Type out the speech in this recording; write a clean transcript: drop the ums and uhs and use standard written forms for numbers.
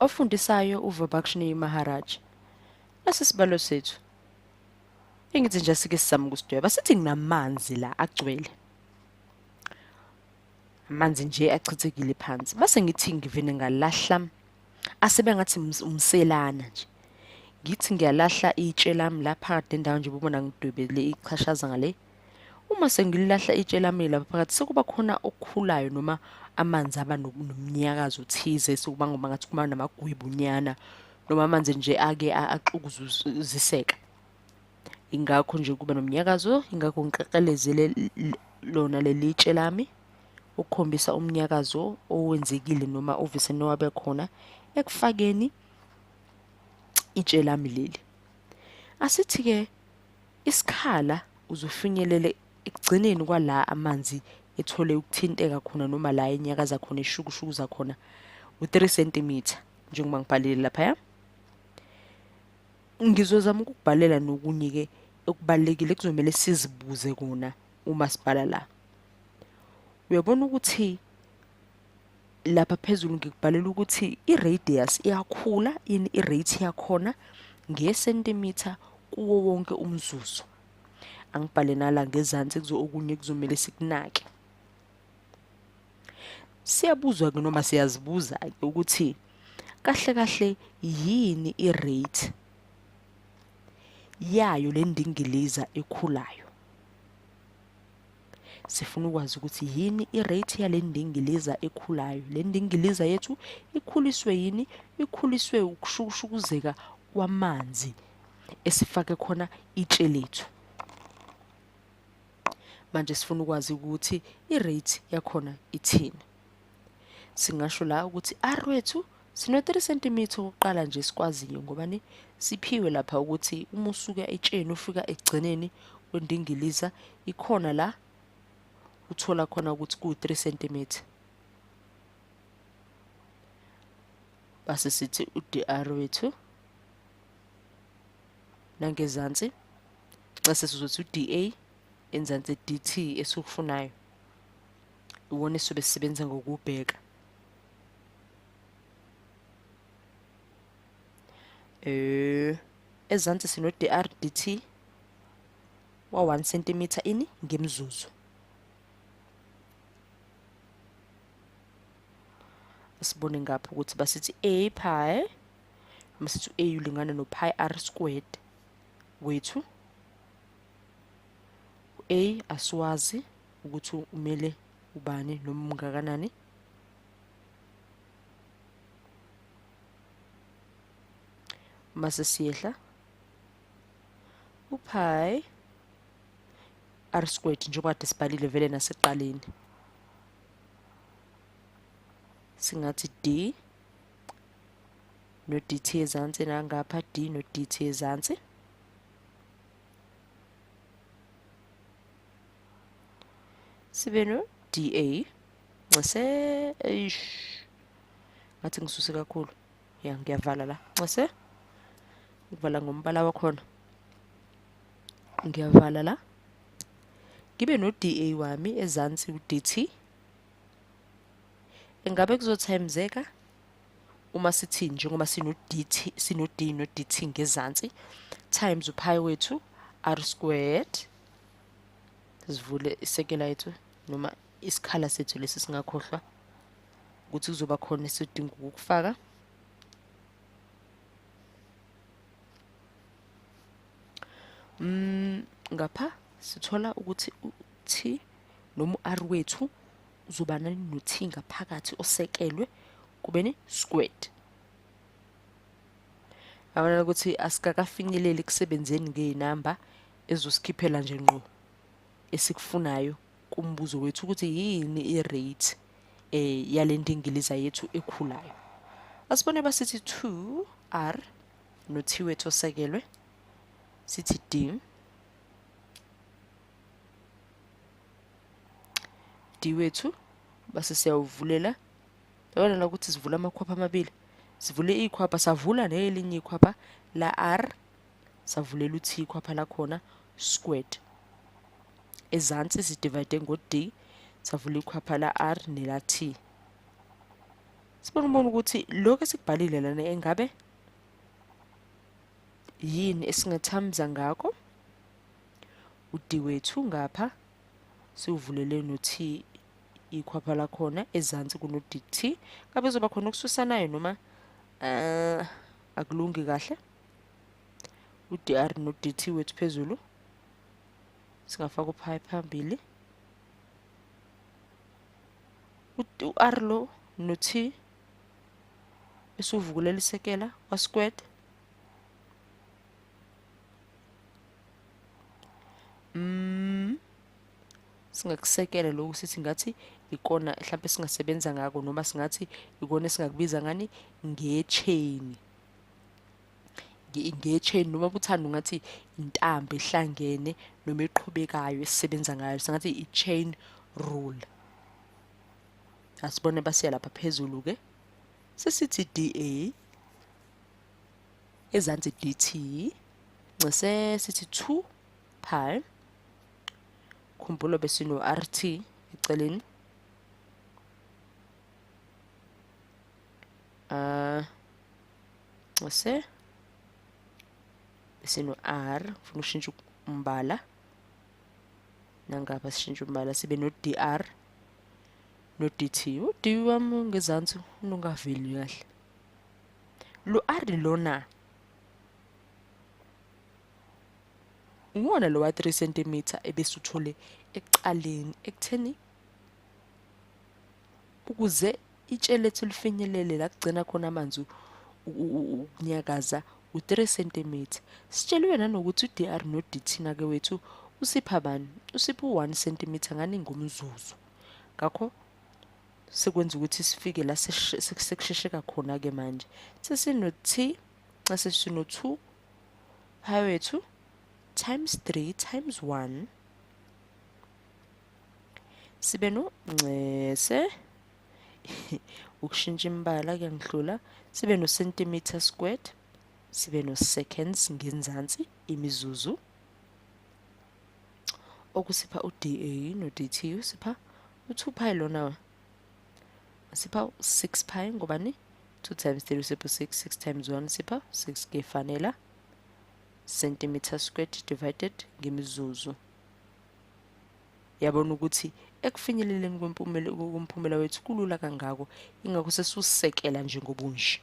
Ofundisayo uVabakshnee Maharaj. Nasi isibalo sethu. Engithi nje asike sizame ukusidweba. Sithi nginamanzi la agcwele. Amanzi nje achithekile phansi. Base ngithi ngivene ngalahla asebe ngathi umselana nje. Ngithi ngiyalahla itshe lami la phakathi nendawo nje ubona ngidwebele ichashaza ngale. Uma sengililahla itshe lami lapha phakathi sekuba khona okukhulayo noma amanzi aba nomnyakazo othize, sekuba ngoba ngathi kuba namagwebunyana noma amanzi nje ake axukuziseka. Ingakho nje kuba nomnyakazo, ingakho ngiklekelezele lona leli tshe lami ukukhombisa umnyakazo owenzekile noma ovese nowabe khona ekufakeni itshe lami leli. Asithi-ke isikhala uzofinyelele ekugcineni kwala amanzi ethole ukuthinteka khona noma la enyakaza khona eshukushukuza khona u-3 cm njengoba ngibhalile laphaya. Ngizozama ukukubhalela nokunye-ke okubalulekile kuzomele sizibuze kona uma sibhala la. Uyabona ukuthi lapha phezulu ngikubhalela ukuthi i-radius iyakhula, ini i-rate yakhona ngesentimitha kuwo wonke umzuzu. Angibhale nala ngezansi okunye kuzomele sikunake. Siyabuzwa-ke noma siyazibuza-ke ukuthi kahle kahle yini i-rate yayo le ndingiliza ekhulayo. Sifuna ukwazi ukuthi yini i-rate yale ndingiliza ekhulayo. Le ndingiliza yethu ikhuliswe yini? Ikhuliswe ukushukushukuzeka kwamanzi esifake khona itshe lethu. Manje sifuna ukwazi ukuthi i-rate yakhona ithini. Singasho la ukuthi R wethu sino 3 cm okokuqala nje sikwaziyo ngobani siphiwe lapha ukuthi uma usuka etsheni ufika ekugcineni kwendingiliza ikhona la uthola khona ukuthi ku-3 cm. Base sithi u-dr wethu nangezansi bese sizothi u-da enzansi dt esikufunayo iwona esobe sisebenza ngokubheka. Ezansi sino dr dt wa 1 cm ini ngemzuzu. Asibone ngapha ukuthi basithi a pi noma sithi a ulingana no pi r squared wethu. A asiwazi ukuthi umele ubani noma ungakanani. Mase siyehla upi r squared njengoba kade sibhalile vele nasekuqaleni, singathi d no dt ezansi nangapha d no dt ezansi. Sibe no da ncese, eish ngathi ngisuse kakhulu ya, ngiyavala la ncese, ngivala ngombala wakhona, ngiyavala la, ngibe no da wami ezansi u dt. Engabe kuzothimezeka uma sithi njengoba sino dt, sino d no dt ngezansi times upi wethu r squared. Sivule isekela yethu noma isikhala sethu lesi, singakhohlwa ukuthi kuzoba khona esidinga ukufaka. Ngapha sithola ukuthi u-t noma u-r wethu uzoba no-t ngaphakathi osekelwe kubeni squared. Yabona ukuthi asikakafinyeleli ekusebenzeni ngey'namba ezosikhiphela nje ngqo esikufunayo kumbuzo wethu ukuthi yini i-rate yale ndingiliza yethu ekhulayo. Asibone basithi 2r no t wethu osekelwe, sithi d, d wethu base siyawuvulela. Yabona la ukuthi sivula amakhwapha amabili, sivule ikhwapha, savula nelinye ikhwapha la r, savulela u-t ikhwapha lakhona squared. Ezansi sidivide ngo-d, savula ikhwapha la r nela t, Sibona ubona ukuthi lokho esikubhalile lana engabe yini esingathamza ngakho. U-D wethu ngapha siwuvulele no-T ikhwapha lakhona ezansi kuno-DT. Ngabe kuzoba khona okususanayo noma akulungi kahle. U-DR no-DT wethu phezulu singafaka uphayi phambili. U-R lo no-T esiwuvukulela isekela kwa-squared. Singakusekela lokhu sithi ngathi ikona mhlawumbe singasebenza ngako, noma singathi ikona esingakubiza ngani nge-chain. Nge-chain noma uthanda ungathi intambo ehlangene noma eqhubekayo esisebenza ngayo, singathi i-chain rule. Asibone basiya lapha phezulu ke. Sesithi DA ezansi DT ncese sithi 2 pi. Khumbula besino RT eceleni. Ncese besino R, ufuna ushintsha umbala. Nangapha sishintsha umbala sibe no DR no DT. U D wami ngezansi unongaveli kahle. Lo R lona uwona lo wa 3 cm ebesuthole ekuqaleni ekutheni ukuze itshe lethu lifinyelele la kugcina khona amanzi ukunyakaza u3 cm. Sitsheliwe nanokuthi uDR no DT nake wethu usipha bani? Usipha u1 cm ngani ngomzuzu. Ngakho sekwenza ukuthi sifike la sekushesheka khona ke manje. Sesino T, sesino 2 pi wethu times 3 times 1 sibe no ncese ukushintsha imbala kuyangihlula, sibe no centimeter squared, sibe no seconds ngenzansi imizuzu, okusipha u-DA no-DT usipha u-2 pi lona sipha 6 pi ngobani 2 times 3 usipha 6, 6 times 1 sipha 6 kufanela centimeter squared divided ngemizuzu. Yabona ukuthi ekufinyeleleni kwemphumela wethu kulula kangako, ingakho sesusekela nje ngobunje.